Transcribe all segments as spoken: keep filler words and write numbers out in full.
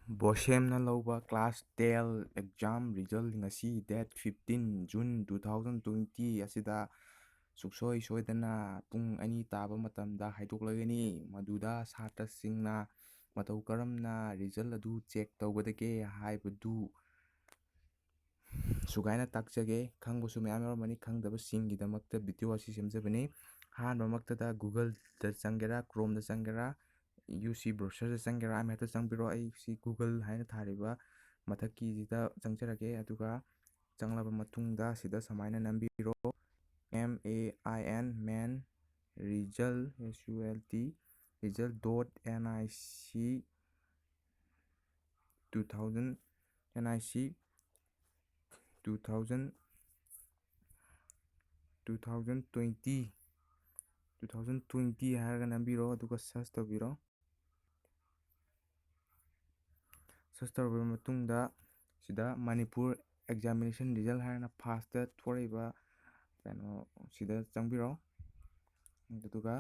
ꯕꯣꯁꯦꯝꯅ ꯂꯧꯕ class ten exam result ꯉꯁꯤ date fifteen June two thousand twenty ꯑꯁꯤꯗ ꯁꯨꯡꯁꯣꯏ ꯁꯣꯏꯗꯅ ꯄꯨꯡ ꯑꯅꯤ ꯇꯥꯕ ꯃꯇꯝꯗ ꯍꯥꯏꯗꯣꯛꯂꯒꯅꯤ꯫ ꯃꯗꯨꯗ ꯁꯥꯇ꯭ꯔꯁꯤꯡꯅ ꯃꯇꯧ ꯀꯔꯝꯅ result ꯑꯗꯨ check ꯇꯧꯒꯗꯒꯦ ꯍꯥꯏꯕꯗꯨ ꯁꯨꯒꯥꯏꯅ ꯇꯥꯛꯆꯒꯦ꯫ ꯈꯪꯕꯁꯨ ꯃꯌꯥꯝ ꯌꯥꯎꯔꯝꯃꯅꯤ, ꯈꯪꯗꯕꯁꯤꯡꯒꯤꯗꯃꯛꯇ video ꯑꯁꯤ ꯁꯦꯝꯖꯕꯅꯤ꯫ ꯑꯍꯥꯟꯕꯃꯛꯇꯗ Google-ꯗ ꯆꯪꯒꯦꯔꯥ, Chrome-ꯗ ꯆꯪꯒꯦꯔꯥ, UC browser-ꯗ ꯆꯪꯒꯦꯔꯥ, ꯑꯃ ꯍꯦꯛꯇ ꯆꯪꯕꯤꯔꯣ꯫ ꯑꯩ ꯁꯤ Google ꯍꯥꯏꯅ ꯊꯥꯔꯤꯕ ꯃꯊꯛꯀꯤꯁꯤꯗ ꯆꯪꯖꯔꯒꯦ꯫ ꯑꯗꯨꯒ ꯆꯪꯂꯕ ꯃꯇꯨꯡꯗ ꯁꯤꯗ ꯁꯨꯃꯥꯏꯅ ꯅꯝꯕꯤꯔꯣ, M A I N, main, result, S U L T, result dot N I C two thousand, N I C two thousand, two thousand twenty, two thousand twenty ꯍꯥꯏꯔꯒ ꯅꯝꯕꯤꯔꯣ, ꯑꯗꯨꯒ search ꯇꯧꯕꯤꯔꯣ꯫ Search ꯇꯧꯔꯕ ꯃꯇꯨꯡꯗ ꯁꯤꯗ Manipur examination result ꯍꯥꯏꯅ first-ꯇ ꯊꯣꯛꯂꯛꯏꯕ ꯀꯩꯅꯣ ꯁꯤꯗ ꯆꯪꯕꯤꯔꯣ꯫ ꯑꯗꯨꯒ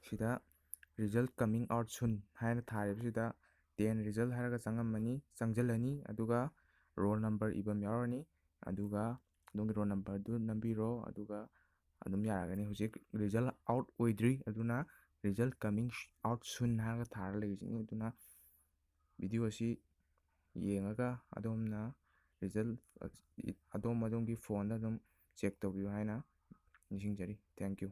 ꯁꯤꯗ result coming out soon ꯍꯥꯏꯅ ꯊꯥꯔꯤꯕꯁꯤꯗ ten result ꯍꯥꯏꯔꯒ ꯆꯪꯉꯝꯃꯅꯤ, ꯆꯪꯁꯤꯜꯂꯅꯤ꯫ ꯑꯗꯨꯒ roll number ꯏꯕ ꯑꯃ ꯌꯥꯎꯔꯅꯤ꯫ ꯑꯗꯨꯒ ꯑꯗꯣꯝꯒꯤ roll number-ꯗꯨ ꯅꯝꯕꯤꯔꯣ꯫ ꯑꯗꯨꯒ ꯑꯗꯨꯝ ꯌꯥꯔꯒꯅꯤ꯫ ꯍꯧꯖꯤꯛ result out ꯑꯣꯏꯗ꯭ꯔꯤ, ꯑꯗꯨꯅ result coming out soon ꯍꯥꯏꯔꯒ ꯊꯥꯔꯒ ꯂꯩꯔꯤꯁꯤꯅꯤ꯫ ꯑꯗꯨꯅ video ꯑꯁꯤ ꯌꯦꯡꯉꯒ ꯑꯗꯣꯝꯅ result ꯑꯗꯣꯝ ꯑꯗꯣꯝꯒꯤ phone-ꯗ ꯑꯗꯨꯝ check ꯇꯧꯕꯤꯌꯨ ꯍꯥꯏꯅ ꯅꯤꯡꯁꯤꯡꯖꯔꯤ꯫ Thank you꯫